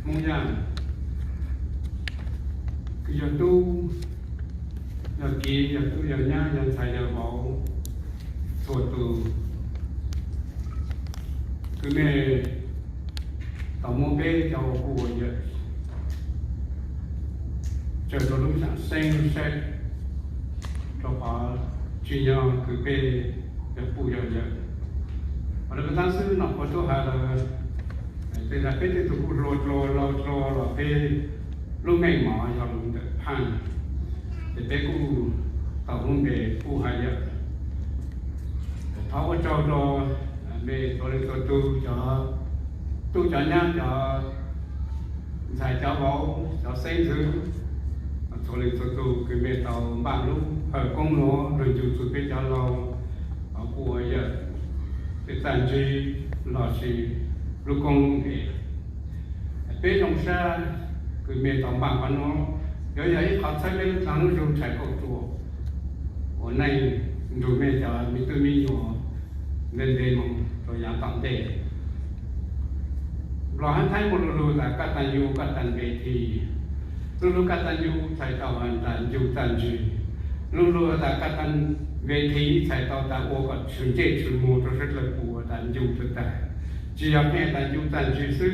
Hmoob Yaj, yog tub yog kiv, yog tub yog nyab, yog ntxhais yog vauv, txhua tus, kwv mej tau muab peb cov ua kuj ua yawm tsawg rau lub sam xeeb lub saib, rau qhov tsim nyog kwv peb yog kuj yog yawm. Hos lawv ko taab xwb nom qhuav tub has lawm, tej zaum peb tej tug kuj hluas dlua laus dlua los peb lub meej mom yog lug ntawm phaaj, ces peb kuj tau lub npe kuj hais yawm. Thov ua tsaug rau mej txhua leej txhua tug, cov tub cov nyab, cov ntxhais cov vauv, cov xeeb ntxwv, txhua leej txhua tug kws mej tau npaaj lub hawm koob nuav lug ncu txug peb cov laug kuj ua yawm tej txaj ntsig lossis lub koob es. Peb zoo sab kws mej tau npaaj qhov nuav, yuav yog ib qhov txhawb peb lub dlaag lub zug tshais kauj ruam ua neej nrug mej cov me tub me nyuam ntev ntev moog rua yaav tom ntej. Nplog hab Thaib muaj lu lug tas กตัญญูกตเวที, lu lug กตัญญู txhais tau has tas ncu txaj ntsig, lu lug tas กตเวที txhais tau tas ua kom tshwm ntsej tshwm muag rua sawv dlawg puas tas ncu tug tag. Tsis yog pheej tas ncu txaj ntsig xwb.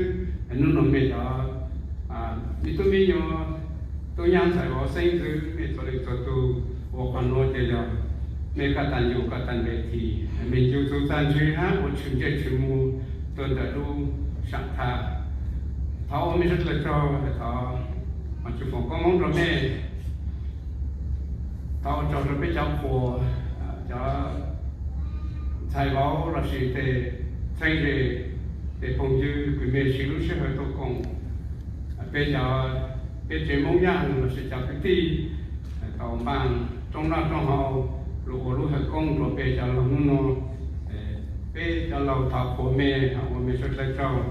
Nub nua mej cov me tub me nyuam, tub nyab ntxhais vauv xeeb ntxwv, mej txhua leej txhua tug ua qhov nuav ces yog mej กตัญญูกตเวที, mej ncu txug txaj ntsig hab ua tshwm ntsej tshwm muag rua ntawm lub saam tha. Thov ua mej sawv dlawg tsaug, thov Tswv foom koob hmoov rua mej. Thov ua tsaug rua peb cov qhuas, cov ntxhais vauv lossis tej txheeb ze, tej phooj ywg kws mej siv lub sij hawm tuaj koom peb cov, peb tsev Moob Yaj lossis cov kwv tij tau npaaj roob noj roob haus, lug ua lub hawm koob rua peb cov laug nub nua. Peb cov laug thov qhuas mej, ua mej sawv dlawg tsaug.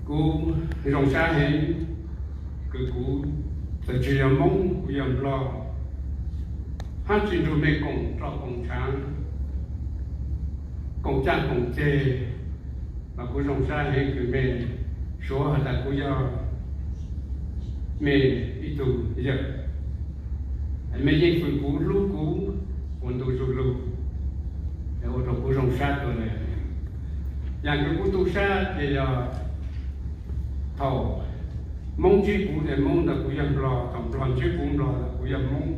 Kuv zoo sab heev kws kuv txawm tsis yog Moob, kuv yog Nplog, hab tsis nrug mej koom roj koom tshaav, koom caaj koom ceg, los kuv zoo sab heev kws mej suav has tas kuv yog mej ib tug yawm. Mej yeej fwm kuv, hlub kuv, ua ntu zug lug, ua rua kuv zoo sab kawg le. Yaam kws kuv tu sab ces yog thaum Moob ntsib kuv ces Moob ntawd kuv yog Nplog, thaum Nplog ntsib kuv Nplog ntawd kuv yog Moob,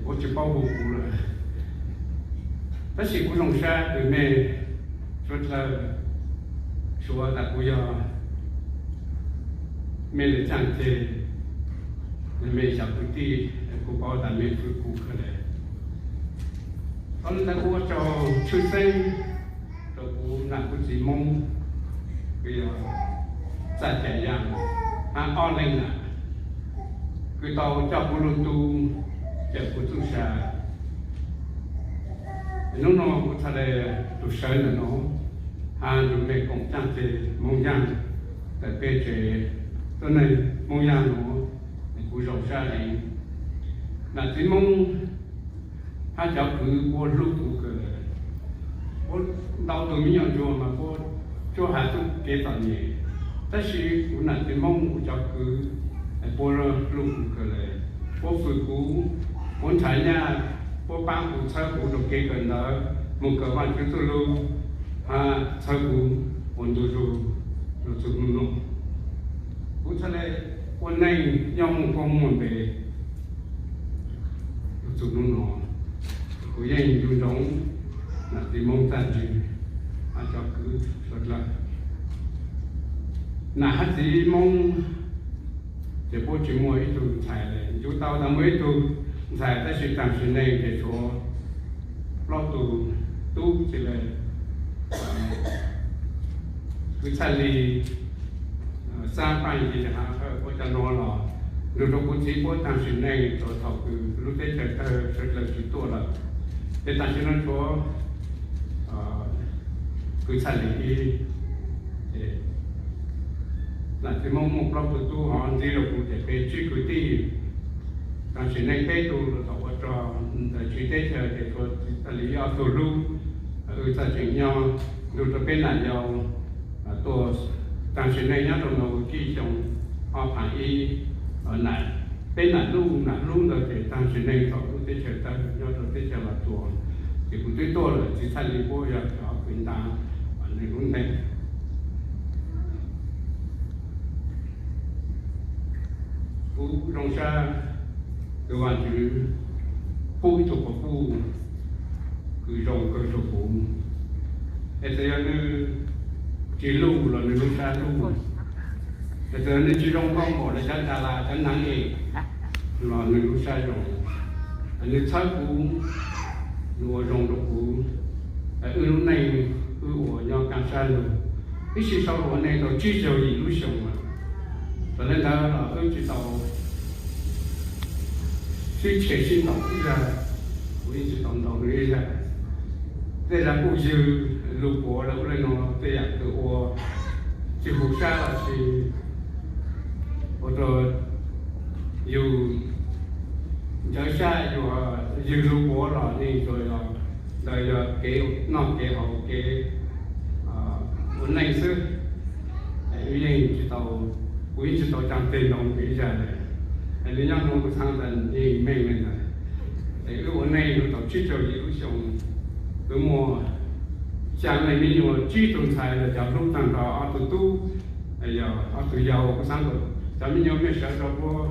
puab tsis paub hu kuv lawm. Tab sis kuv zoo sab kws mej suav dlawg suav tas kuv yog mej le caaj ceg, mej cov kwv tij, kuv paub tas mej fwm kuv kawg le. Thaum le ntawd kuv ua tsaug tshwj xeeb rua kuv nam kuv txiv Moob, kws yog Txaj Cai Yaaj hab ob leeg nam, kws tau coj kuv lug tu, cawm kuv txuj sa. Nub nua kuv txhad le lug sawv ntawm no, hab nrug mej koom caaj ceg Moob Yaaj, tawm peb tsev tuab neeg Moob Yaaj nuav, kuv zoo sab heev. Nam txiv Moob hab cov kwv puab hlub kuv kawg le. Puab ntau tug me nyuam ntsuag mas puab tsuab has txuj kev txom nyem, tab sis kuv nam txiv Moob kuv cov kwv puab hlub kuv kawg le. Puab fwm kuv, puab nrhav nyaj, puab paab kuv txhawb kuv rua kev kawm ntawv, moog kawm Vaajtswv txuj lug, hab txhawb kuv ua ntu zug lug txug nub nua. Kuv txhad le ua neej nyob muaj koob muaj npe lug txug nub nua. Kuv yeej ncu ntsoov nam txiv Moob txaj ntsig, hab cov kwv suav dlawg. Nam hab txiv Moob ces puab tsis muaj ib tug ntxhais le. Ncu tau tas muaj ib tug ntxhais tab sis taam sim neej ces tshuav plaub tug tub cia le. Kwv Txhaj Lis, Xaab Paaj Yig, Hav Hawj, puab cov nuav los nrug rua kuv txiv puab taam sim neej rua thaum kws lub teb chaws tawg sawv dlawg tsis tuaj lawm. Ces taam sim no tshuav kwv Txhaj Lis ib. Nam txiv Moob muaj plaub tug tub ho ntxiv rua kuv ces peb tsib kwv tij. Taam sim neej peb tug lug thaum ua rog ntawm tsib teb chaws ces tshuav Txhaj Lis ib ob tug hlub, wb txawj tseem nyob nrug rua peb nam yau Tuaj taag sim neej nyob rau no kij xyoo ob phav ib, peb nam luj nam hlub ntawd ces taag sim neej thaum lub teb chaws tawg nyob rau teb chaws Los Tsuas, ces kuv twb tuaj lawm tsis txhaj li puab yog cov kws ntav nws lub ntees. Kuv zoo sab kws Vaajtswv pub ib tug quas puj kws zoo kawg rua kuv. Es txawm yog nws tsis luj los nws lub sab luj, es txawm yog nws tsis zoo nkauj npaum le cov Dallas cov naav es los nws lub sab zoo. Nws txhawb kuv, nws ua zoo rau kuv. Wb lub neej wb ua nyob kaaj sab lug, wb sib sau ua neej tau tsib caug yim lub xyoo lawm. Thaum le ntawd los wb tsis tau sib tshem sib ntaus ib zag, kuv yeej tsis tau ntaus nws ib zag. Tej zag kuj ywg lug puav lawm ua le nuav, tej yam kws ua tsis huv sab los sis ua rau yus ntsawv sab, yus ywg lug puav los yeej tsuas yog ntawd yog kev noj kev haus kev ua neej xwb. Wb yeej tsis tau, kuv yeej tsis tau caag teg ntoo ib zag le. Es nws nyob nroo kuv txhab ntawd yeej meej le ntawd. Es wb ua neej tau tsib caug yim lub xyoo, wb muaj xyaa leej me nyuam, tsib tug ntxhais los cov hlub taag nrho ob tug tub, yog ob tug yau kuv xaav kom cov me nyuam mej sawv rau puab,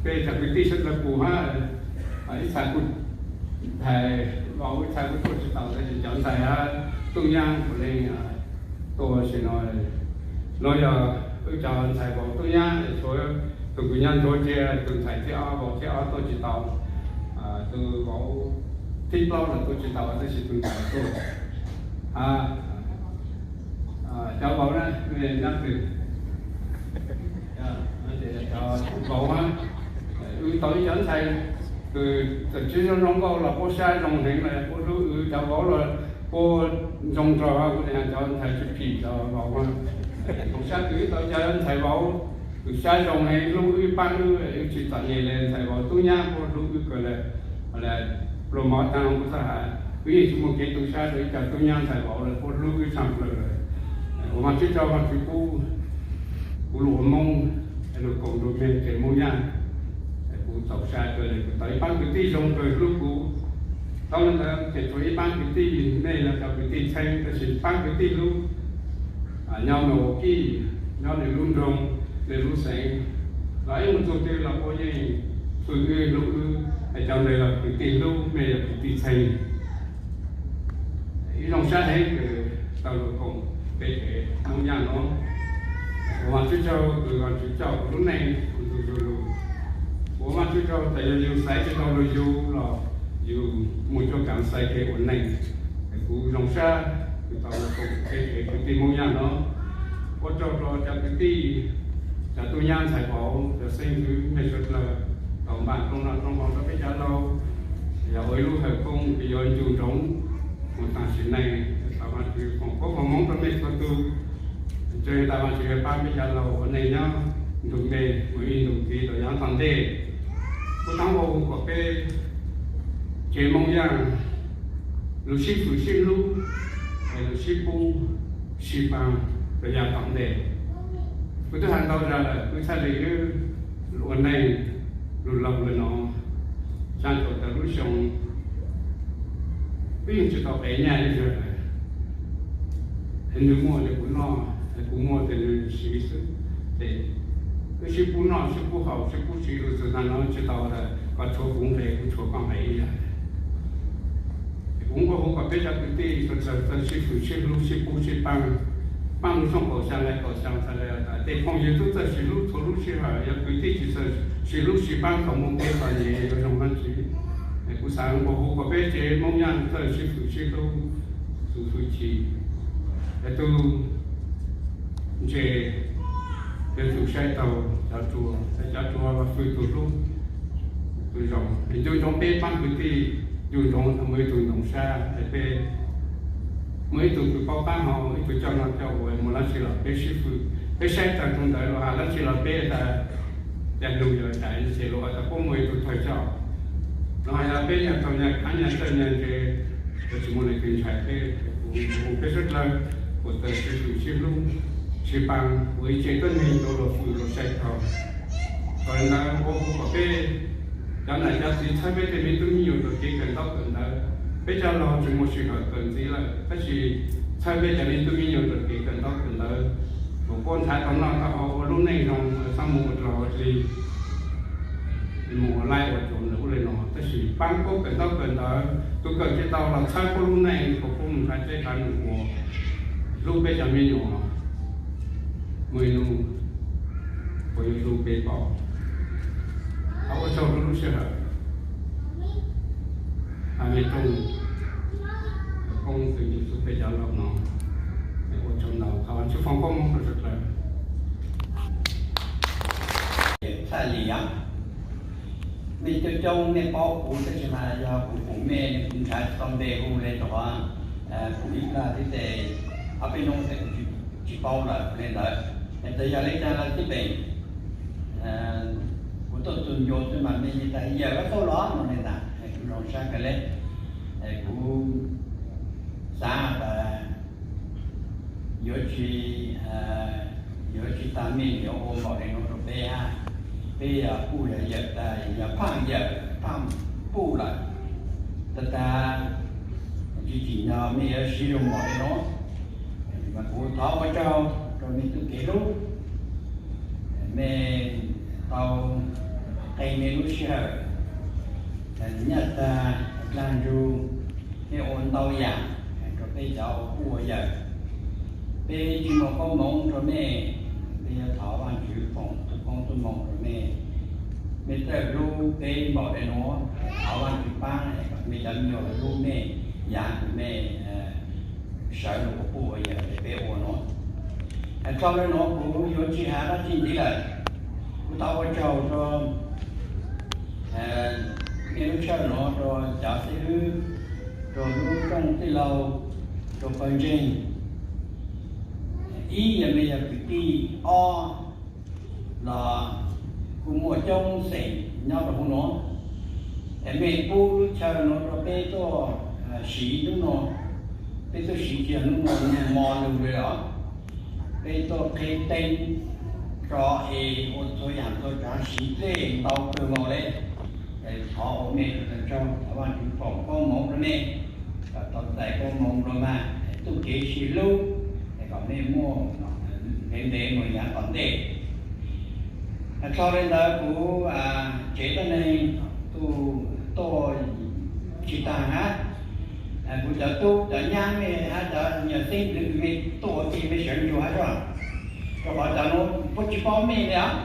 peb cov kwv tij sawv daws pum hab, ib txhais kuj ntxhais vauv, ib txhais kuj tuaj tsis taus, tab sis cov ntxhais hab tub nyab puav leej tuaj sim no. Nuav yog wb cov ntxhais vauv tub nyab, tshuav tus kws nyob nruab cia, tus ntxhais thib ob vauv thib ob tuaj tsis tau, tus vauv thib plaub los tuaj tsis tau, tab sis tus ntxhais tuaj. Cov vauv na, nyob twg? Vauv, wb tau ib cov ntxhais kws txawm tsis zoo nkauj los puab sab zoo heev, puab hlub wb. Cov vauv los puab zoo nraug, kuv le has cov ntxhais tsis phim cov vauv. Zoo sab kws wb tau cov ntxhais vauv kws sab zoo heev, hlub wb paab wb, wb tsis txom nyem le. Ntxhais vauv tub nyab puab hlub wb kawg le. Pluas mov taag kuv txhaj has, wb yeej tsis muaj kev tu sab rau ib co tub nyab ntxhais vauv le, puab hlub wb tshaj plawg le. Ua Vaajtswv tsaug, Vaajtswv pub kuv lug ua Moob, lug koom nrug mej tsev Moob Yaj, kuv txaus sai kawg le, kuv tau ib paab kwv tij zoo kawg hlub kuv. Tau le ntawd ces tshuav ib paab kwv tij, mej yog cov kwv tij txheeb, tab sis paab kwv tij hlub nyob Milwaukee, nyob le lub nroog, le lub xeev, los ib mus txug twg los puab yeej fwm wb hlub wb. Es cov ntawd yog kwv tij hlub, mej yog kwv tij txheeb. Wb zoo sab heev kws tau lug koom peb tsev Moob Yaj nuav. Ua Vaajtswv tsaug kws Vaajtswv coj kuv lub neej ua ntug zug lug. Ua Vaajtswv tsaug tas yog yug xaiv tsis tau lug yug los yug muaj cuab kaav xaiv kev ua neej. Es kuv zoo sab kws tau lug koom peb tsev kwv tij Moob Yaj nuav. Ua tsaug rua cov kwv tij, cov tub nyab ntxhais vauv, cov xeeb ntxwv, mej suav dlawg tau npaj roob noj roob haus rau peb cov laug, yog ua ib lub hawm koob kws yuav ncu ntsoov mus taag sim neej. Thov Vaajtswv foom koob foom hmoov rau mej txhua tug. Ntseeg tas Vaajtswv yuav paab peb cov laug ua neej nyob nrug mej mus ib nrug ntxiv rau yav tom ntej. Kuv tau ua hu kom peb tsev Moob Yaj lug sib fwm sib hlub, lug sib pub sib paab rau yav tom ntej. Kuv twb has ntau zag lawm, kuv txhaj le wb ua neej lug laug le nuav, xyaa caum tawm lub xyoo, wb yeej tsis tau qev nyaj ib zag le. Es nws muaj ces kuv noj, es kuv muaj ces nws siv xwb. Ces wb sib pub noj sib pub haus sib pub siv lug txug taag nuav tsis tau tas koj tshuav kuv nqe kuv tshuav koj nqe ib zag. Es kuv nqua hu kom peb cov kwv tij sawv dlawg txawj sib fwm sib hlub sib pub sib paab, paab lug xyoo kaum xyaa le kaum xyaa txhaj le tas tej phooj ywg tub txawj sib hlub txhua lub sij hawm, yog kwv tij tsis txawj sib hlub sib paab thaum moog peb txom nyem yuav zoo dlaab tsi. Es kuv xaav nqua hu kom peb tsev Moob Yaj txawj sib fwm sib hlub, tus fwm chim, es tus ntse yuav tsum saib taug cov tsua, cov tsua los fwm tus hlub tus zoo. Es ncu ntsoov peb paab kwv tij, ncu ntsoov muaj ib tug ntsoov sab, es peb muaj ib tug kws paub qaab hau, ib tug coj noj coj ua, muaj dlaab tsi los peb sib fwm, peb saib taag tug ntawd lug has dlaab tsi los peb tas caag nug yuav dlais, ces lug has tas puab muaj ib tug thawj coj. Lug has tas peb nyaj taug nyaj kaav nyaj txawj nyaj ntse, yuav tsis muaj leej twg ntshai peb. Kuv hu peb suav dlawg Kuv txawm sib hwm sib hlub, sib pab, ua ib tse tuab neeg rau luag fwm luag sai tau. Thaum ntawd ua hu kom peb cov nam cov txiv txhawb peb tej me tub me nyuam rau kev kawm ntaub kawm ntawv. Peb cov laus tsis muaj sij hawm kawm ntxiv lawm, tab sis txhawb peb cov me tub me nyuam rau kev kawm ntaub kawm ntawv, kom puab nrhav tau noj tau haus ua lub neej zoo, txhob mus ua dog ua dig, mus ua laib ua tsuv ntawm ub li no. Tab sis paab puab kawm ntaub kawm ntawv, tus kawm tsis tau los txhawb puab lub neej kom puab mus nrhav teb nrhav num ua hlub peb cov me nyuam. Muaj ib hnub puas yuav hlub peb pom. Thov ua tsaug rau lub sij hawm. Hais me rooj, koob txwv Yexus peb cov laus no, ua tsaug ntau, thov Vajtswv foom koob hmoov rau sawv daws. Txhaj li os, mej coob coob mej paub kuv tab sis mas yog kuv pum mej kuv nrhav tsis tau npe hu le rau qhov pum ib plag xwb ces ob peb hnub ces kuv tsis paub lawm li ntawd. Ces yog li cas los tib peem kuv tuaj txug ncua xwb mas mej yeej tas yawm koj tuaj los no li ntawd, kuv zoo sab kawg le. Kuv xav tas yuav tsis, yuav tsis tas mej yuav ua npaum li no rau peb hab. Peb yog puj yog yawm tas yog phaaj yawm phaaj puj lawm, tas tas tsis tsim nyog mej yuav siv zoo npaum li no. Mas kuv thov ua tsaug rau mej txuj kev hlub, mej tau qee mej lub sij hawm nyaj tag dlaag ntsug, mej ua ntau yaam rau peb cov ua puj ua yawm. Peb tsis muaj koob hmoov rau mej, peb yuav thov Vaajtswv foom txuj koob txuj moo rau mej. Mej txawj hlub peb npaum le nuav, thov Vaajtswv paab kom mej cov me nyuam hlub mej, yaav kws mej sawv lug ua puj ua yawm le peb ua nuav. Hais txog le nuav kuv yuav tsis has dlaab tsi ntxiv lawm. Kuv thov ua tsaug rau mej lub sij hawm nuav, rau cov xib hwb, rau lub rooj tij laug, rau pawg ntseeg. Ib yog mej yog kwv tij, ob los kuj muaj coob xeem nyob rau huv nuav. Es mej pub lub chaw nuav rau peb tuaj siv hnub no, peb tuaj siv tsis yog hnub no, mo lug le los peb tuaj qheb teeb tso es ua txhua yaam txhua tsaav siv dlej ntau kawg nkaus le. Thov ua mej sawv daws tsaug, thov Vaajtswv foom koob hmoov rau mej, kom tau txais koob hmoov rau mej txuj kev sib hlub, kom mej muaj ntev ntev mus yaav tom ntej. Txog le ntawd kuv tsev tuab neeg tuaj tsis taag hab, kuv cov tub cov nyab mej hab cov nyuas xeeb ntxwv mej tuaj ua ke mej sawv ntsuag hab tso, rau qhov cov nuav puab tsis paub mej li os.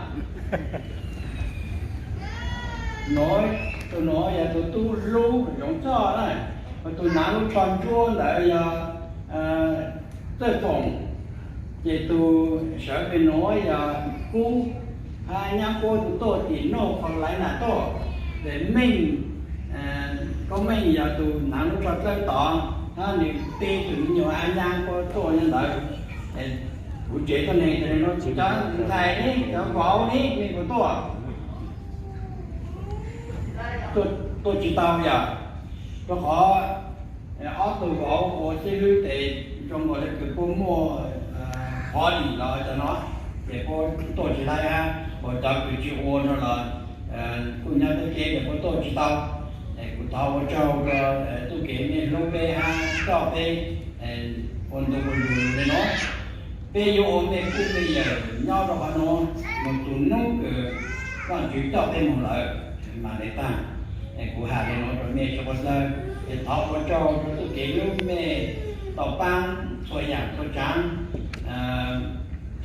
Nuav, tus nuav yog tus tub hlub Zoov Txhoj na, tus naav lub tsho ntsuab ntawd yog Txawj Foom, ces tus sawv pem nuav yog Kub, hab nyab puab tus tuaj tim North Carolina tuaj, ces Meej, Koob Meej yog tus naav lub tsho dlawb tod, hab nwg tib tug me nyuam hab nyab puab tuaj nyob ntawd. Kuv tsev tuab neeg cov ntxhais ne, cov vauv ne, mej puas tuaj? Tuaj tsis tau yog, rau qhov ob tug vauv ua xib hwb tes zoo nkaus le kws puab muaj party los cov no, ces puab tuaj tsis laib hab, ua cov kws tsis ua no los kuj nyob teb keb ces puab tuaj tsis tau. Es kuv thov ua tsaug rau txuj kev mej hlub peb hab coj peb ua ntu ua lug le nuav. Peb yuav ua mej pub mej yawm nyob rau qhov nuav mus txug hnub kws Vaajtswv coj peb moog lawm mas le taag. Es kuv has le nuav rau mej sawv dlawg, es thov ua tsaug rau txuj kev hlub mej tau paab txhua yaam txhua tsaav,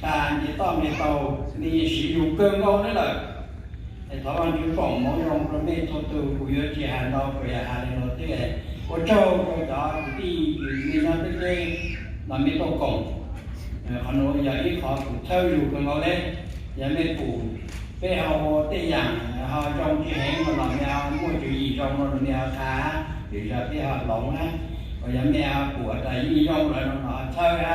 tas nce toj nce taug mej yeej siv yug kawg nkaus le lawm. Es thov Vaajtswv foom moov zoo rau mej txhua tug, kuv yuav tsis has ntau, kuv yog has le nuav xwb. Ua tsaug rau cov kwv tij mej nyob teb teb no mej tuaj koom. Qhov nuav yog ib qhov kuv txhawb yug kawg nkaus le. Yog mej pum peb ho ua tej yaam ho zoo tsis heev no los mej ho muaj tswv yim zoo no los mej ho qha, lwm zag peb ho hloov na. Yog mej ho pum tas yeej zoo lawm no los ho txhawb na,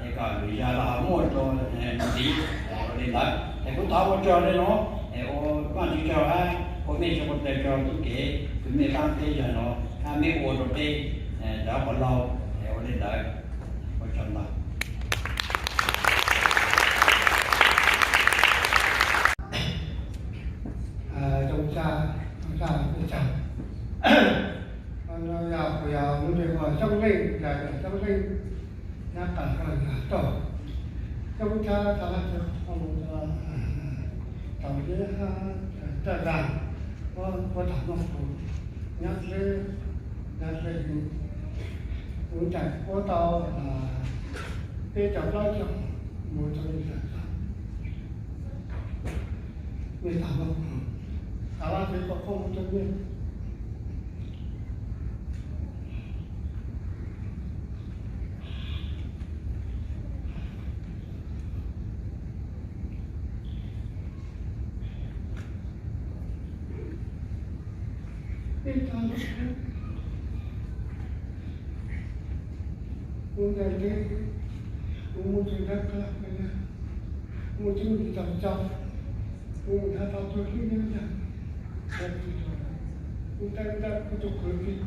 es kom lwm zag los ho muaj rua ntxiv. Ua li ntawd es kuv thov ua tsaug le nuav, es ua Vaajtswv tsaug hab ua mej sawv dlawg tsaug txuj kev kws mej paab peb zag nuav hab mej ua rau peb cov qhov laug. Es ua li ntawd, ua tsaug ntau. Leej nyab tas rau nyab toj, coob tshaj tas laj tsis qhov mus tau, tau yeb hab taj zag, puab tag muaj kuv nyab dleb, nyab dleb li, kuv ncaim puab tau peb caug plaub caug mus rau li tas tas. Mej tag muaj kuv, tas laj tsis qhov mus rau mej. Kuv ncaim tes, kuv mus txog nrab qab, mus txog ntawm tau tau, kuv mus nrhiav tau tus hlub nyob ntawd, kuv ncaim tes kuv tus kwv tij,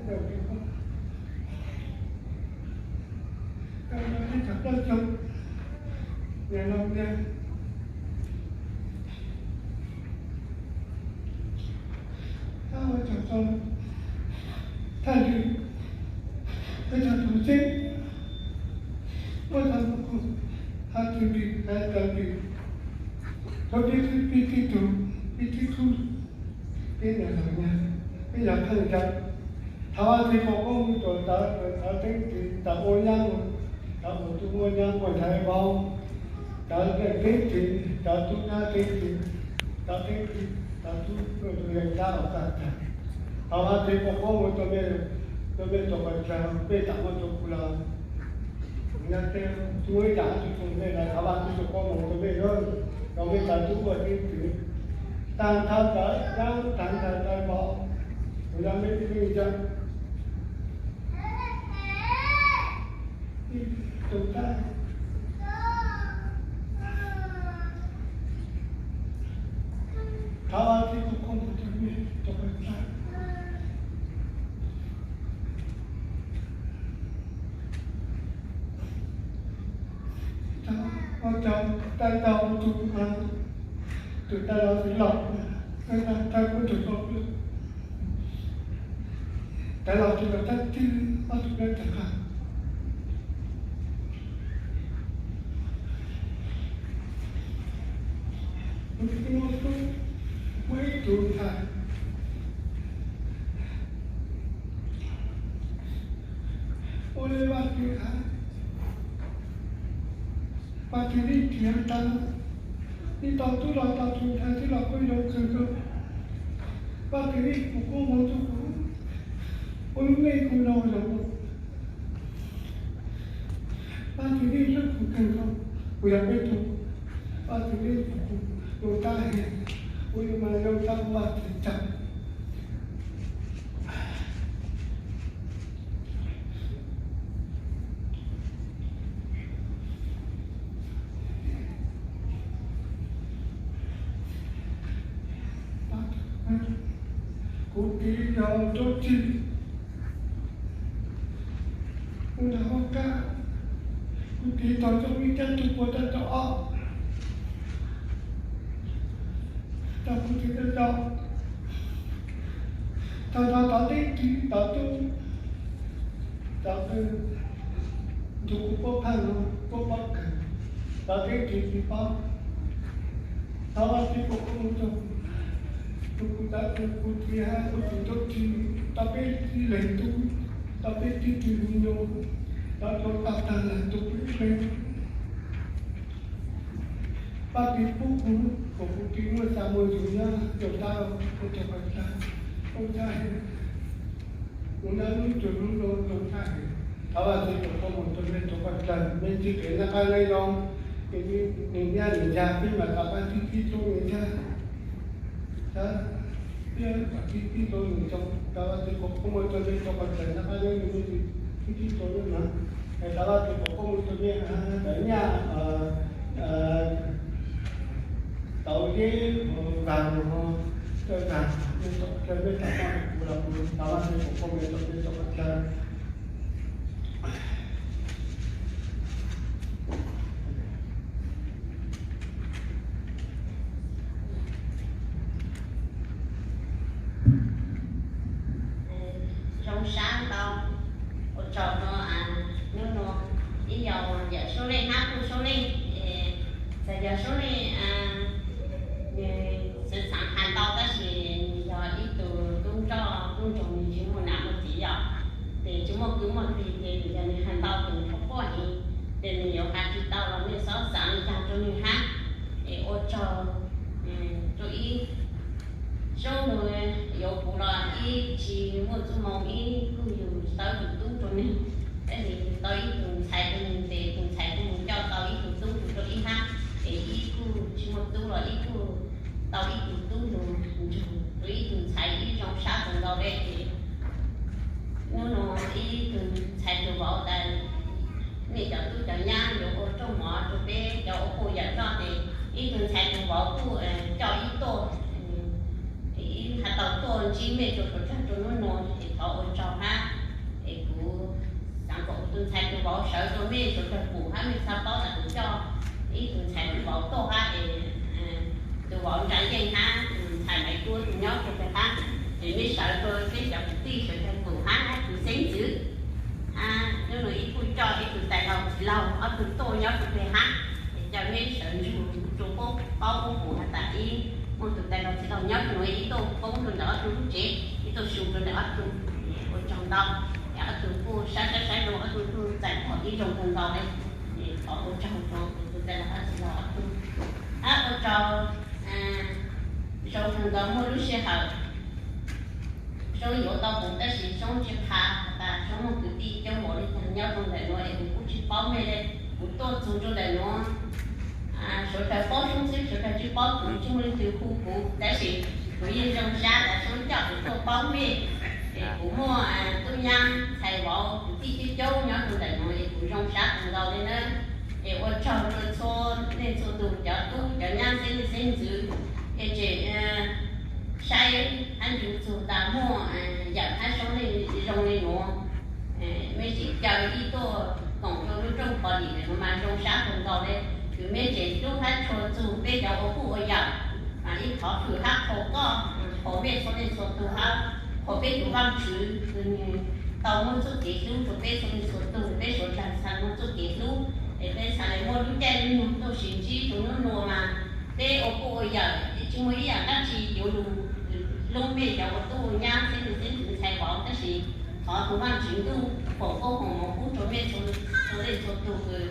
tau peb caug plaub caug, niam laus niam, hab ua tsaug rau thaj lwm, peb tug tub txib, muab tau kuv hab tug ris hab tau ris, rau peb tug pib tib tug, pib tib tug, peb niam laus niam, peb yog pheej yam. Thov Vajtswv foom koob hmoov rau cov, cov teeb txiv, cov ua nyab, cov ua tub ua nyab, ua ntxhais vauv, cov leej teeb txiv, cov tub nyab teeb txiv, cov teeb txiv, cov tub, leej nyab los tag tag. Thov Vajtswv foom koob hmoov rau mej, rau mej txhua tus, mej tau muaj rau kuv los, kuv nyob tej tub ib yam tsis tau mej los thov Vajtswv foom koob hmoov rau mej, rau mej cov tub ua teeb txiv, tag nrho cov nyab, tag nrho cov vauv, kuv nyob mej tib leeg yam. Tus tab, thov Vajtswv foom koob hmoov rau mej txhua tus. Ua tsaug, tag nrho tus, tus tag los tsis los, tag nrho kuv tus hlob, tag los tsis los, tag twg ob tug nyob tag nrho. Kuv tsis muaj tub, muaj ib tug ntxhais. Ua li Vaj Tswv hais, Vaj Tswv yeej nrhiav tau, yeej tau tub los tau tus ntxhais twb los kuj zoo kawg nkaus. Vaj Tswv yeej foom koob hmoov rau kuv, ua lub neej kuv no zoo. Vaj Tswv yeej hlub kuv kawg nkaus, kuv yog peb tug, Vaj Tswv yeej foom kuv tus tab heev, kuv yuav mas zoo tau Vaj Tswv tsaug. Kuv txiv yog Nraug Tswb, kuv nrog Huab Kaj, kuv txiv tau coj ib rab tug puag rau rau ob, tau kuv txiv rau rau, tau tau tau teb tug tau tub, tau tub, nrug kuv puab phaj no puab pob kws, tau teb tug tsis paub. Thov Vaj Tswv foom koob hmoov rau, rau kuv txiv, kuv txiv hab kuv txiv Nraug Tswb, tau peb tug leeg tub, tau peb tug tug me nyuam, tau rau tag tag leej tug peb leeg. Vaj Tswv pub kuv kom kuv txiv muaj txaj muaj yug nyob rau tag, ua rau peb tag, ua tag, kuv nyob lub ntuj lub nub rau tag. Thov Vaj Tswv foom koob hmoov rau mej txhua tus, mej txhua tus nyob qab nyob zoo, es nws nyab nws ntxhais peb mam rov qab sib sib hlub nws ntag. Peb mam sib sib hlub nws zoo, thov Vaj Tswv foom koob hmoov rau mej txhua tus nyob qab nyob zoo, mej sib sib hlub nws no. Es thov Vaj Tswv foom koob hmoov rau mej cov nyab tau yeb, tau zag, tau zag, mej txhua tus, mej txhua tus, kuv los kuv thov Vaj Tswv foom koob hmoov rau mej txhua tus. Zoo sab ntau, ua Yog Yawm Suab Leej hab Puj Suab Leej, txawm yog Suab Leej nws xwv xaav has ntau tab sis nws yog ib tug tub nroj tub nroo, nws tsis muaj nam muaj txiv yom, ces tsis muaj kwv muaj tij, ces nws yog nws has ntau tus qhuab qhuab heev, ces nws yuav has tsis tau los nej xob xaav li cas rua nws hab. Es ua tsaug rua ib Zoo nws yuav kuv los ib tsis muaj txuj moo ib kuj yug tau ib tug tub rua nws, tab sis yug tau ib tug ntxhais rua nws, ces tus ntxhais kuj mus coj tau ib tug tub rua ib hab, ces ib kuj tsis muaj tub los ib kuj tau ib tug tub lug nrug rua ib tug ntxhais ib zoo sab tau ntau le ces hnub no ib tug ntxhais tug vauv tas nej cov tub cov nyab yuav ua rooj mov rua peb cov ua puj yawm noj ces ib tug ntxhais tug vauv kuj coj ib tuaj, ib has tau tuaj ntsib mej rua suav dlawg rua hnub nua es thov ua tsaug hab. Es kuv xaav kom kuv tus ntxhais tug vauv sawv rua mej suav dlawg pum hab mej txhaj paub tas kuv coj ib tug ntxhais tug vauv tuaj hab es tus vauv Ntsa Yeej hab tus ntxhais Maiv Kuab tus nyob rua peg hab, es mej sawv rua peb cov kwv tij suav dlawg pum hab hab tus xeeb ntxwv hab hnub nua ib kuj coj ib tug tais laug txiv laug ob tug tuaj nyob rua peg hab, es coj mej sawv ntsug rua paub paub pum has tas ib muaj tus tais laug txiv laug nyob rua nuav ib tuaj poob rua ntawm ob tug lub tsev ib tuaj su rua ntawm ob tug, ua tsaug ntau. Ob tug kuj saib saib saib zoo ob tug kuj txais pom ib zoo kawg nkaus le, thov ua tsaug rua tus tais laug hab txiv laug ob tug. Hab ua tsaug zoo kawg nkaus muaj lub sij hawm Soob yuav tau kuv tab sis Soob tsis qha has tas Soob muaj kwv tij coob npaum li cas nyob rau ntawm nuav es kuv kuj tsis paub mej le. Kuv tuaj txug rau ntawm nuav, suav dlawg paub Soob xwb, suav dlawg tsis paub kuv, tsis muaj leej twg hu kuv, tab sis kuv yeej zoo sab tas Soob coj kuv tuaj paub mej. Es kuv muaj tub nyab ntxhais vauv kwv tij coob coob nyob rau ntawm nuav es kuv zoo sab kawg nkaus li nawb. Es ua tsaug rau txhua leej txhua tug cov tub cov nyab xeeb leej xeeb ntxwv, es tseem saib hab ncu txug tas muaj yawm hab Soob Leej zoo li nuav. Mej tseem caw ib tuaj koom rau lub rooj pov dim ntawm nuav mas zoo sab kawg nkaus le. Kws mej tseem hlub hab tshua txug peb cov ua puj ua yawm, mas ib thov hwm hab qhuas koj, qhuas mej txhua leej txhua tug hab qhuas peb tus Vaajtswv kws nwg tau muaj txuj kev hlub rua peb txhua leej txhua tug, peb suav dlawg txhaj muaj txuj kev hlub, es peb txhaj le muaj lub caij lub nyoog tuaj sis ntsib rua nub nua mas peb ua puj ua yawm tsis muaj ib yaam dlaab tsi yuav lug hlub mej cov ua tub ua nyab xeeb leej xeeb ntxwv ntxhais vauv, tab sis thov tug Vaajtswv ntuj foom koob foom moov pub rua mej txhua leej txhua tug kws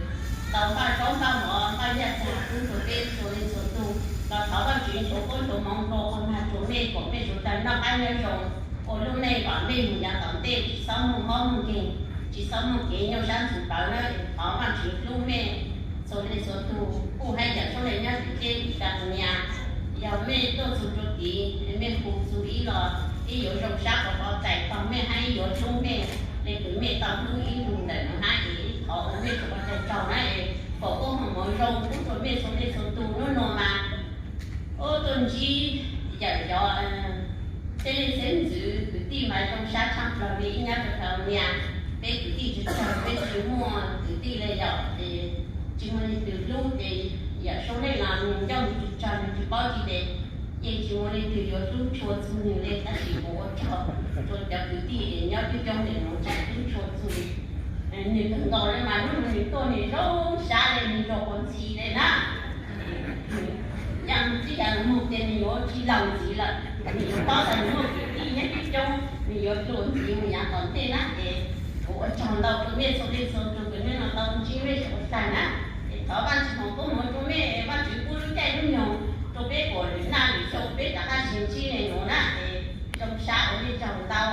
tau npaj zaub npaj mov npaj yaj txag pub rua peb txhua leej txhua tug. Los thov Vaajtswv ntsuav koob ntsuav moov nplua quas nag rua mej kom mej suav dlawg noj qab nyob zoo, ua lub neej kom mej moog yav tom ntej tsis xob moog mob moog nkeeg, tsis xob moog kev nyuaj sab ntxhuv plawv nawb. Thov Vaajtswv hlub mej txhua leej txhua tug, puj hab yawm Soob Leej nyob tim teb California. Yog mej tuaj txug rua tid, mej hu txug ib los ib yuav zoo sab qhov qhov txais tog mej hab ib yuav hlub mej le kws mej tau hlub ib tug ntawm nuav hab es ib thov ua mej tsuas ua tau tsaug na es foom koob foom moov zoo pub rua mej txhua leej txhua tug nub nua mas ub tuaj ntsib yawm cov xeeb leej xeeb ntxwv kwv tij mas zoo sab tshaj plawg li ib nyob rua California. Peb kwv tij tsis tsawg, peb tsis muaj kwv tij le yom, tsis muaj leej twg hlub ces yawm Soob Leej los nwg ncauj nws tsis tsawg nws tsis paub tsi tes yeej tsis muaj leej twg yuav hlub tshua txug nwg le, tab sis kuv ua tsaug rua cov kwv tij es nyob coob coob tes nuav tseem hlub tshua txug nwg kawg nkaus le mas lub nua nwg tuaj nwg zoo sab le nwg zoo quav ntxhi le na. Yog tib yam nws moog ces nws yuav tsis laug ntxiv lawm, nws yuav paub tas nws muaj kwv tij nyob coob coob, nws yuav dluas ntxiv mus yav tom ntej na es kuv ua tsaug ntau rua mej txhua leej txhua tug kws hnub no tau ntsib mej suav dlawg na. Es thov Vaajtswv foom koob moov rua mej, Vaajtswv pub lub caij lub nyoog rua peb puas lwm naj lwm xyoo peb rov qab sib ntsib le nuav na es zoo sab ua mej tsaug ntau.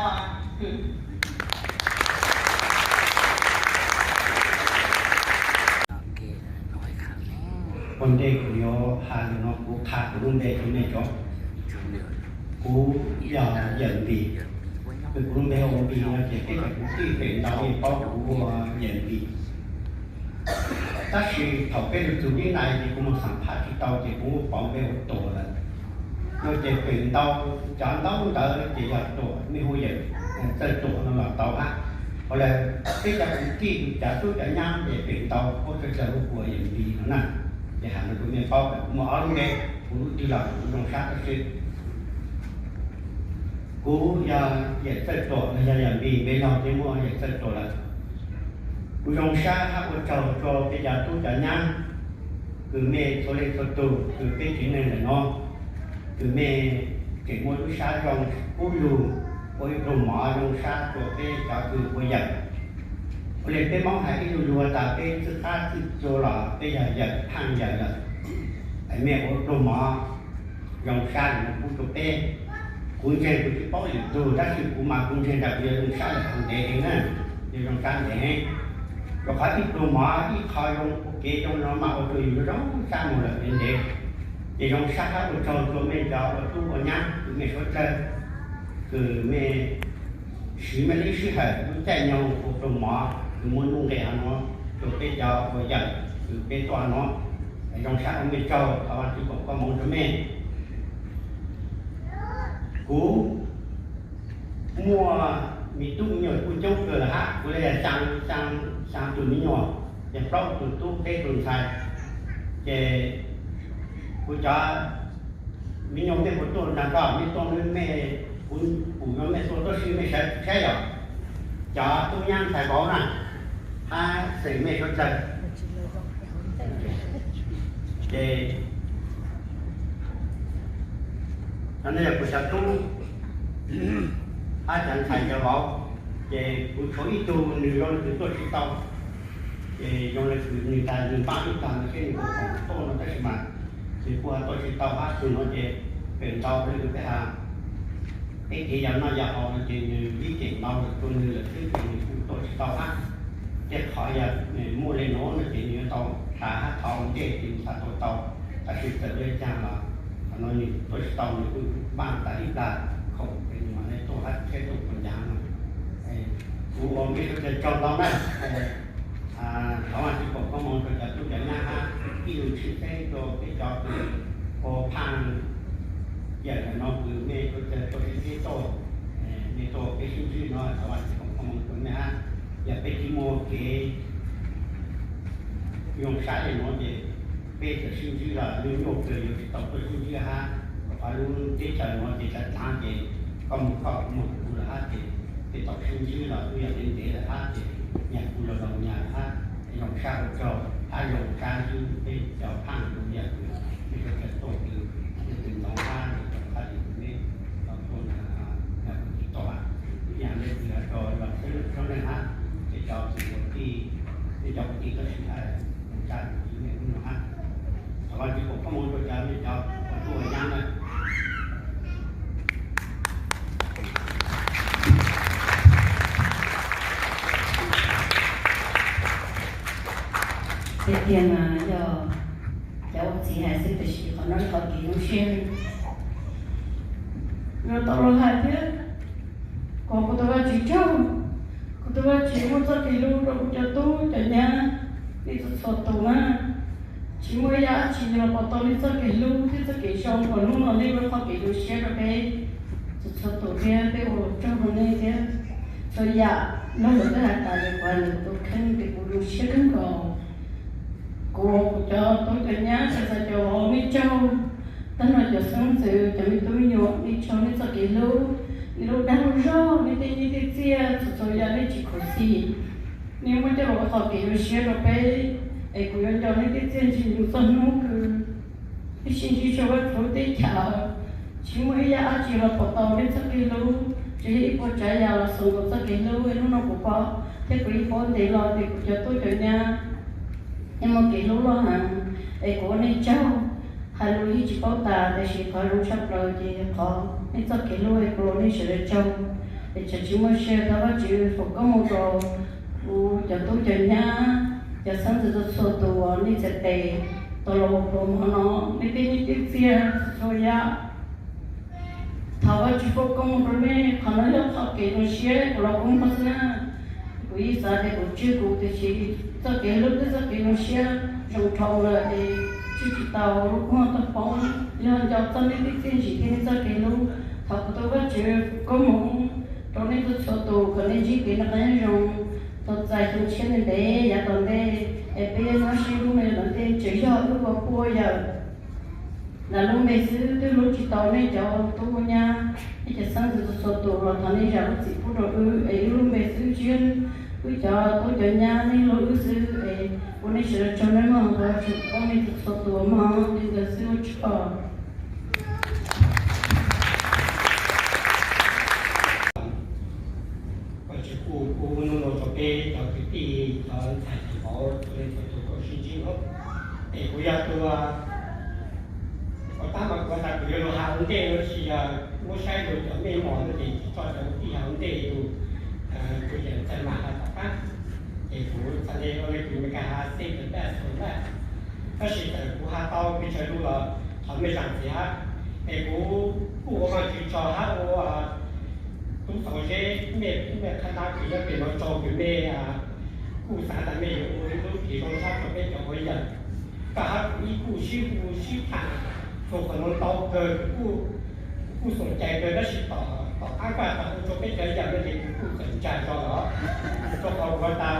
Ua ntej kuv yuav has lug no kuv qha kuv lub npe rua mej cov. Kuv yog Yawm Npis, kuv lub npe hu Npis no ces peb cov kwv tij feem ntau yeej paub kuv hu Yawm Npis. Tab sis thaum peb lug txug nib nai ces kuv moog xam phaj tsis tau ces kuv muab pauv npe hu Tuam lawm. No ces feem ntau cov ntaub ntawv ces yog Tuam, mej hu Yawm Txawj Tuam no los tau hab. Ua le peb cov kwv tij cov tub cov nyab ces feem ntau puab tsawg tsawg hu kuv Yawm Npis no na. Ces has rua kuv mej paub kuv muaj ob lub npe, kuv lub twg los kuv zoo sab tab sis kuv yog Yawm Txawj Tuam los yog Yawm Npis, npe laug ces muaj Yawm Txawj Tuam lawm. Kuv zoo sab hab ua tsaug rua peb cov tub cov nyab kws mej txhua leej txhua tug kws peb tsev neeg ntawm no, kws mej tseem muaj lub sab zoo pub lug ua ib pluag mov zoo sab rua peb cov kws ua yawm. Ua le peb Moob has ib lu lug tas peb txwj qab txwj cua los peb yog yawm phaaj yawm lawm. Es mej ua pluag mov zoo sab los pub rua peb. Kuv ntseeg kuv tsi paub lwm tug tab sis kuv mas kuv ntseeg tas kuv yuav zoo sab lawm ntev heev na, yuav zoo sab ntev heev. Rua qhov ib pluag mov ib qho zoo ua kev zoo no mas ua rua yus zoo sab moog lawm ntev ntev. Ces zoo sab hab ua tsaug rua mej cov ua tub ua nyab kws mej suav dlawg kws mej siv mej lub sij hawm lub caij nyoog ua pluag mov kws muaj nuj nqes hov no rua peb cov ua yawm kws peb tuaj no. Zoo sab ua mej tsaug, thov Vaajtswv foom koob moov rua mej. Kuv muaj me tub me nyuam kuj coob kawg hab, kuv le xyaa, xyaa tug me nyuam, ces plaub tug tub peb tug ntxhais. Ces kuv cov me nyuam mej puas tuaj nrag nrog mej tuaj, mej, kuv pum yuav mej tuaj tuab si mej sawv tsis saib yog cov tub nyab ntxhais vauv na, hab xeem mej suav dlawg. Ces no yog kuv cov tub hab cov ntxhais cov vauv, ces kuv tshuav ib tug nws zoo le kws tuaj tsis tau, ces zoo le kws nws tas nws npaj ib tag no seb nws puas khoom tuaj no tab sis mas nws kuj tuaj tsis tau hab tug no ces pem ntau le kws peb has peb kev yog noj yog haus no ces nws ib cem ntau lawm rua nws lawm xwb ces nws kuj tuaj tsis tau hab. Tej qhov yog muaj le nuav no ces nws yuav tau has hab thov ua ntej ces nws xav tuaj tau, tab sis txawm le caag los qhov no nws tuaj tsis tau nws kuj npaj tas ib plag khoom es nws mam le tuaj hab seb tuaj puas ncav no. Kuv ua mej suav dlawg tsaug ntau na. Thov Vaajtswv foom koob moov rua cov tub cov nyab hab ib lub tshwj xeeb rua peb cov kws ua phaaj yawm ntawm no kws mej suav dlawg tuaj sib txib tuaj, mej tuaj peb sib ntsib no thov Vaajtswv foom koob moov rua mej hab. Yog peb tsis muaj kev zoo sab le nuav ces peb txawm sib ntsib los lub nyuaj kawg yuav tsis tau tuaj sib ntsib hab. Rua qhov lub teb chaws nuav ces tsav dlaav ces koj muag koj, kuv muag kuv lawm hab ces peb tau sib ntsib los twb yog ntev ntev lawm hab ces nyag kuv los laus nyag lawm hab. Zoo sab ua tsaug hab zoo sab ntsib peb cov phaaj yawm kws mej suav dlawg tuaj kws yog kws ntxoov hab yog cov qhab li kws mej tau tuaj na, yog kws tsis tau hab. Ib yam le kws yog rua yog xeeb tsob neeg hab, peb cov kwv tij, peb cov kwv tij txawj sib hab, zoo sab ntsib mej lub no hab. Thov Vaajtswv foom koob moov rua cov mej cov ua tub ua nyab na. Tiag tiag mas yog cov ua txiv hais xwb tiam sis qhov no yog qhov kev zoo siab. Yuav tau los hais thiab, kom kuv tus Vajtswv tsaug, kuv tus Vajtswv muaj txoj kev hlub rau kuv cov tub cov nyab, nej txhua txhua tus na. Tsis muaj ib yam dab tsi los pom tau nej txoj kev hlub thiab txoj kev zoo uas hnub no nej muaj qhov kev zoo siab rau peb txhua txhua tus thiab peb ua tsaug rau nej thiab. Txhua yam luag lawv twb hais tas li kuv hais ntawm kuv tus kheej ces kuv zoo siab kawg nkaus. Kuv, kuv cov tub cov nyab cov ntxhais cov vauv nej tsaug, tag nrho cov xeeb ntxwv cov me tub me nyuam nej tsaug nej txoj kev hlub, nej lub dag lub zog, nej tej nyiaj tej txiaj txhua txhua yam nej tsis khuv xim, nej muab coj los ua qhov kev zoo siab rau peb, es kuv yuav nco nej tej txiaj ntsig mus txog hnub kws peb sib ntsib rau Vaj Phuv teb chaws. Tsis muaj ib yam dab tsi los pom tau nej txoj kev hlub, tsuas yog ib puas tsav yam los xaus nkaus txoj kev hlub hnub no kuv pom thiab kuv yeej paub ntev los tias kuv cov tub cov nyab nej muaj kev hlub loj heev, es kuv ua nej tsaug. Hais lus yeej tsis paub tas, tiam sis qhov zoo tshaj plaws ces qhov nej txoj kev hlub es kuv ua nej sawv daws tsaug. Es tseem tsis muaj sia, thov Vajtswv foom koob hmoov rau kuv cov tub cov nyab, cov xeeb ntxwv txhua txhua tus uas nej txhais tes tau los ua pluas hmo no, nej tej nyiaj tej txiaj txhua txhua yam. Thov Vajtswv foom koob hmoov rau nej, qhov no yog qhov kev zoo siab kuv los kub hmoov xwb na. Kuv yeej xav tias kuv tswj kuv tiam sis txoj kev hlub thiab txoj kev zoo siab zoo dhau lawm es tswj tsis tau lub kub hmoov tau poob. Yog nco txog nej tej txiaj ntsig thiab nej txoj kev hlub, thov kuv tus Vajtswv koob hmoov rau nej txhua txhua tus kom nej ntsib kev noj qab nyob zoo tau txais xyoo tshiab ntev ntev yav tom ntej, es peb nyob sib hlub me tom ntej tseem yog wb ua puj ua yawm. Lam lub npe xwb twb hlub tsis tau nej cov tub nyab, nej cov xeeb ntxwv txhua txhua tus los thov nej zam lub txim pub rau wb es wb lub npe xwb tsis yog Wb cov tub cov nyab nej hlub wb xwb es ua nej sawv daws tsaug nej mog, Vajtswv pab nej txhua tus mog, li ntawd xwb ua tsaug. Vajtswv kuj pub hnub no rau peb cov kwv tij cov ntxhais cov vauv txhua leej txhua tus tau sib ntsib no. Es kuv yog tus, kuv tab mas kuv tas kuv yuav lug has ua ntej no, tab sis yog muab saib rau cov mej mom no ces tsis tso cov kwv tij has ua ntej, tus, tus yawm txawg mas has tom qab. Ces kuv txhais le ua le kws Meskas has save the best for last. Tab sis txawm kuv has tau pes tsawg lus los thov mej zam txim hab. Es kuv kuj ua Vajtswv tsaug hab ua tub txhais zeb mej, mej qhab nab kws nyob pem no tsaug kws mej kuj xav tas mej yuav ua ib lub kev zoo sab rau peb cov ua yawm. Koj hab kuv ib kuj sib hu sib tham txug qhov no ntau kawg, kuv kuj xoom cai kawg, tab sis tom, tom qab koj tas ua rau peb cov yawm no ces kuv kuj txawm ntsa zog lawm. Rau qhov kuv tas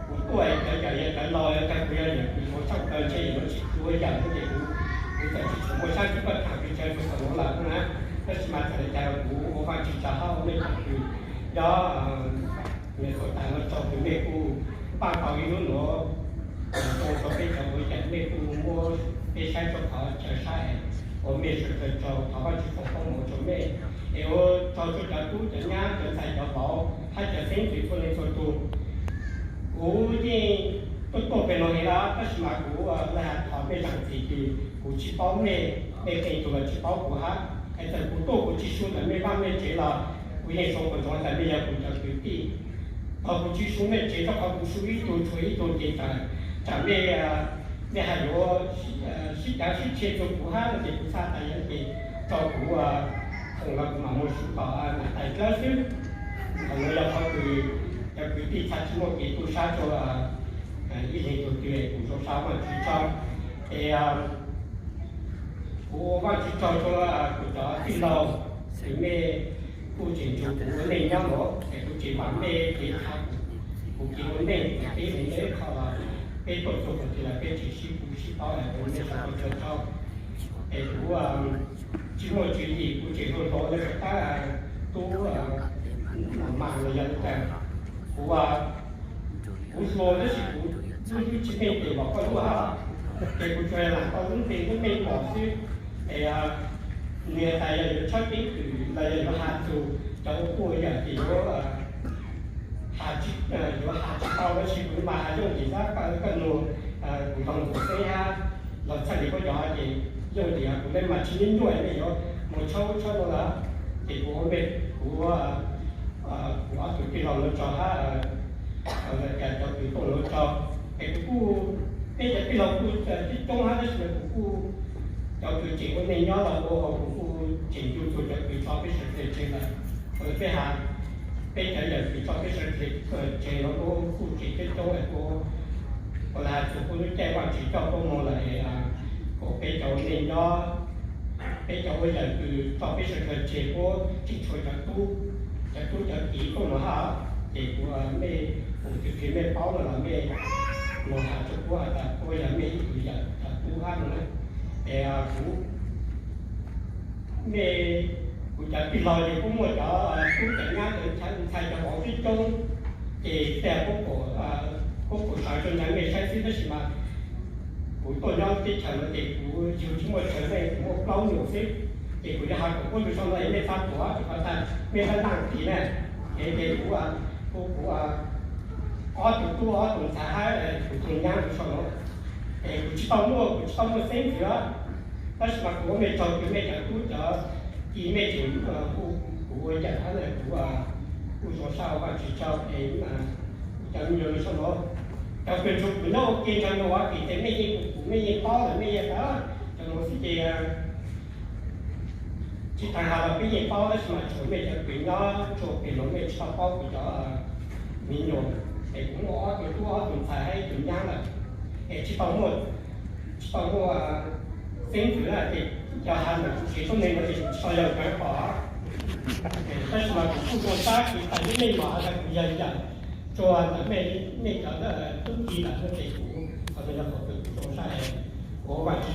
kuv tuaj cov yawm yog cov laus, yog cov kuv yog yawm kuv yuav tshaj plaws ntshe yuav tsis ua yawm no ces kuv, kuv txawm tsis tshua muaj sab tsi koj tham pes tsawg txug qhov nuav lawm na. Tab sis mas txawm li cas kuv ua Vajtswv tsaug hab ua mej cov kws nyob Minnesota no tsaug kws mej kuj npaj tau ib lub nuav zoo rau peb cov ua yawm, mej kuj muab peb saib rua qhov chaw saib es ua mej sawv daws tsaug, thov Vajtswv foom koob moov rau mej. Es ua tsaug rua cov tub cov nyab cov ntxhais cov vauv hab cov xeeb ntxwv txhua leej txhua tug. Kuv yeej tuaj tuaj pem no heev lawm tab sis mas kuv le has thov mej zam txim kws kuv tsis paub mej, mej qee tug los tsis paub kuv hab. Es txawm kuv tuaj kuv tsis su ntawm mej vaj mej tsev los kuv yeej sau kom ntsoov tas mej yog kuv cov kwv tij. Thaum kuv tsis su mej tsev rua qhov kuv su ib tug tshuav ib tug ces tsam mej, mej hais yuav sib cav sib tshia rua kuv hab no ces kuv txhaj tas yog ces tso kuv foom los kuv mam mus su tom niam tais dlawb xwb. Qhov nuav yog qhov kws cov kwv tij txhaj tsis muaj kev tub sab rua ib leeg tug twg, kuv zoo sab Vajtswv tsaug. Es kuv ua Vajtswv tsaug rua kuv cov tij laug, es mej kuj tseem nrug kuv ua neej nyob nuav es kuv tseem vam mej kev thav kuv kev ua neej peb neej nyob ib qho los peb tuaj txug qhov twg los peb tseem sib hu sib paub es kuv ua mej sawv daws tsaug. Es kuv tsis muaj tswv yim, kuv tseem hluas hluas le rov qab tub mam mas los yog li cas. Kuv, kuv hluas tab sis kuv lub hlwb tsis meej tes npaum koj lub hab, ces kuv tsuas lam tau lub npe lub meej npaum xwb. Es nws tas yog yuav tshawb keeb kwm los yog yuav has txug cov ua kuj yam ces yuav, yuav has tsis tau tab sis kuv mas has yooj yim xwb, koj nug kuv tau ntxuav xeeb hab los txhaj li koj cov ces yooj yim, kuv le mas tsis nyuaj nyuaj mej yuav mus tshawb ub tshawb no lawm. Ces kuv, kuv, kuv ob tug tij laug nuav tsaug hab, cas cov kwv tij nuav tsaug. Es kuv kuj, peb cov tij laug kuj coob coob hab tab sis kuv kuj, cov kws tseem ua neej nyob los ua kuv kuj tseem ncu txug cov kws tso peb sawv daws tseg lawm. Peb has, peb cov yawm kws tso peb sawv daws tseg los ua kuj tseem coob coob es kuv, kuv lam has txug kuv lub caij Vajtswv coj tuaj moog lawm es kom peb cov ua neej nyob, peb cov ua yawm kws tso peb sawv daws tseg puab tseem tshuav cov tub, cov tub cov kiv tuaj no hab. Ces kuv, mej, kuv tug kws mej paub no los mej mus has rua puab has tas puab yog mej ib tug yawm cov tub hab no na. Es kuv, mej, kuv cov tij laug ces puab muaj cov tub cov nyab cov ntxhais cov vauv coob coob, ces tej puab, puab pum sawv rua ntawm mej saib xwb tab sis mas kuv tuaj nyob teb chaws no ces kuv yug tsis muaj chaw neej, kuv muaj plaub nyuam xwb. Ces kuv yuav has kom puab lug sau no es mej txhob tuav rua qhov tas mej pab naj tiv na. Es ces kuv, kuv, kuv ob tug tub ob tug ntxhais hab kuv tug nyab lug sau no. Es kuv tsis tau muaj, kuv tsis tau muaj xeeb ntxwv, tab sis mas kuv ua mej tsaug kws mej cov tub cov kiv mej tseem kuv ua yawm hab kuv kuj zoo sab ua Vajtswv tsaug es kuv cov me nyuam lug sau no. Cov kws nrug kuv nyob ua ke nrug nuav vim ces mej yeej, kuv mej yeej paub lawm mej yeej tas cov nuav xwb ces tsis tas has los peb yeej paub tab sis mas tshuav mej cov kws nyob tsua pem nuav mej tsis tau paub kuv cov me nyuam. Es kuv muaj ob tug tub ob tug ntxhais hab ib tug nyab lawm, es tsis tau muaj, tsis tau muaj xeeb ntxwv na ces yog has ntawm kuv tsev tuab neeg no ces kuv tsis tau yog kawg pom. Tab sis mas kuv kuj zoo sab kws tas ib mej mam has tas kuv yog yawm tsua ntawm mej, mej cov tub ki lawm no ces kuv, qhov no yog qhov kws kuv zoo sab es kuv ua Vajtswv